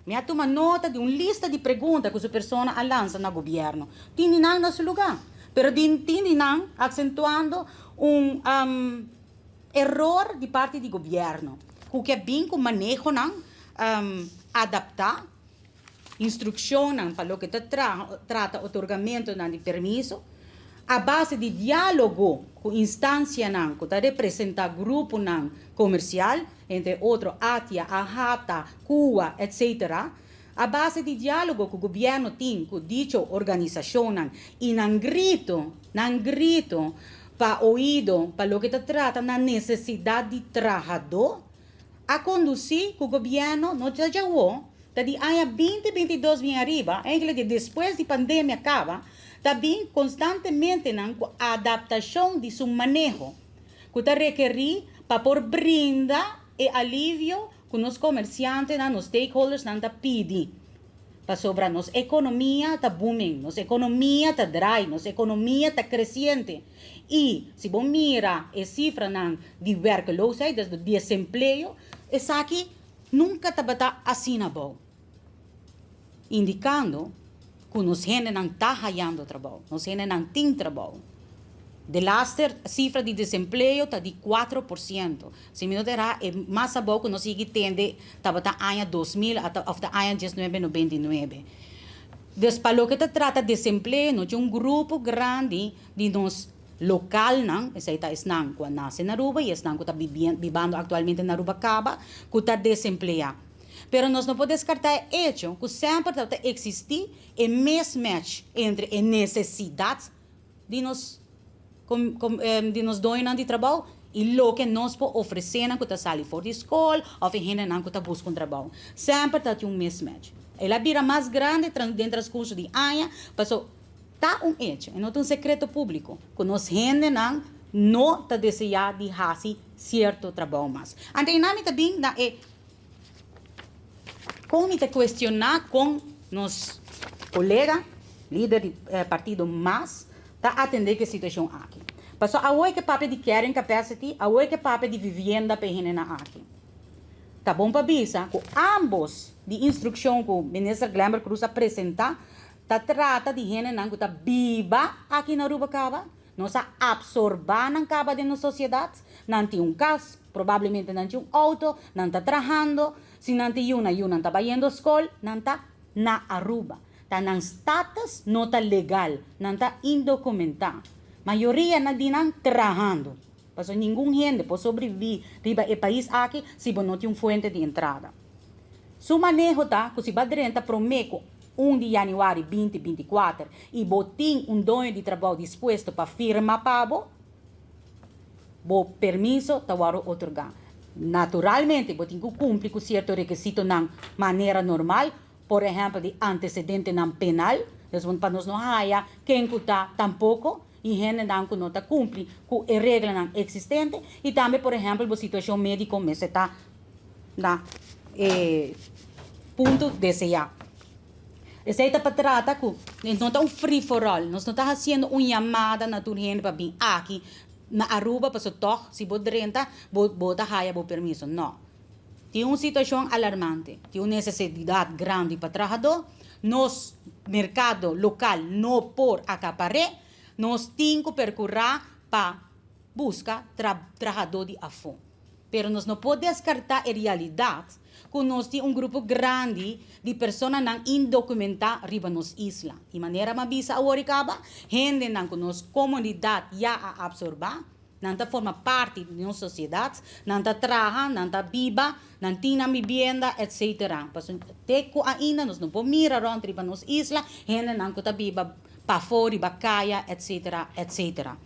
Mi a tuma nota di un lista di pregunta ku su persona a lansa na gobièrnu. Tin di nan na su lugá, pero tin di nan aksentuando un eror di parti di gobièrnu ku ke bin ku manehonan adaptá, instrukshonnan pa loke ta trata otorgamentunan di permiso, a base di diálogo ku instansianan ku ta representá gruponan komersial, entre otro ATIA, AHATA, CUA, etc. A base di diálogo ku gobièrnu tin ku dicho organisashonnan i nan grito, nan grito pa oido pa loke ta trata nan nesesidat di trahadó, a kondusí ku gobièrnu no ta djawo, ta di aña 2022 bin ariba, eigenlijk di despues di pandemia kaba, ta bin konstantemente nan ku adaptashon di su maneho, ku ta rekerí pa por brinda e alivio ku nos komersiantenan, nos stakeholdersnan ta pidi. Pasobra nos ekonomia ta booming, nos ekonomia ta drai, nos ekonomia ta kresiente. I si bo mira e sifranan di werkeloosheid, dus di desempleo, esaki nunka tabata asina abou. Indikando ku nos hendenan ta hayando trabou, nos hendenan tin trabou. De laster sifra di desempleo ta di 4%. Si mi no ta erá, e mas abou ku nos sigui tende tabata aña 2000 òf ta aña 1999. Dus pa loke ta trata desempleo no tin un grupo grandi di nos lokalnan, esei ta esnan ku a nase na Aruba i esnan ku ta bibando aktualmente na Aruba kaba, ku ta desempleá. Pero nos no por deskartá e echo ku semper tabata eksistí e mismatch entre e nesesidat di nos doñonan di trabou i loke nos por ofresé nan ku ta sali for di skol òf e hendenan ku ta buska un trabou. Semper tabatin un mismatch. El a bira mas grandi den transkurso di aña, pasobra ta un echo, e no ta un sekreto públiko, ku nos hendenan no ta deseá di hasi sierto trabou mas. Anto einan mi ta bin na e kon mi ta kuestioná kon nos kolega, lider di partido mas, ta atendé ku e situashon aki. Pasobra awor ke papia di carrying capacity, awor ke papia di vivienda pa e hendenan aki. Ta bon pa bisa ku ambos di instrukshon ku Minister Glenbert Croes a presentá ta trata di hendenan ku ta biba aki na Aruba kaba, nos a absorbá nan kaba den nos sosiedat, nan tin un kas, probablemente nan tin un outo, nan ta trahando, si nan tin yunan, yunan ta bayendo skol, nan ta na Aruba. Ta nan status no ta legal, nan ta indokumentá. Mayoria na di nan trahando. Pasobra ningun hende por sobreviví riba e pais aki si bo no tin un fuente di entrada. Su maneho ta ku si bo a drenta promé ku 1 di yanüari 2024 i bo tin un doño di trabou dispuesto pa firma pa bo, bo permiso ta wòrdu otorgá. Naturalmente bo tin ku kumpli ku sierto rekisitonan manera normal, por ehèmpel di antesedentenan penal, dus pa nos no haya ken ku ta tampoko i hendenan ku no ta kumpli ku e reglanan eksistente i tambe, por ehèmpel, bo situashon médiko mester ta na e punto deseá. Esei ta pa trata ku no ta un free for all, nos no ta hasiendo un yamada na tur hende pa bin aki na Aruba pasobra tòg si bo drenta bo ta haya bo permiso. No. Tin un situashon alarmante, tin un nesesidat grandi pa trahadó, nos merkado lokal no por akapar'é, nos tin ku perkurá pa buska trahadó di afó. Pero nos no por deskartá e realidat ku nos tin un grupo grandi di personanan indokumentá riba nos isla. I manera mi a bisa awor kaba, hendenan ku nos komunidat ya a apsorbá, nan ta forma parti di nos sosiedat, nan ta traha, nan ta biba, nan tin nan bibienda, etc. Pasobra te ku ainda nos no por mira rònt riba nos isla, hendenan ku ta biba pafó, riba kaya, etc. etc.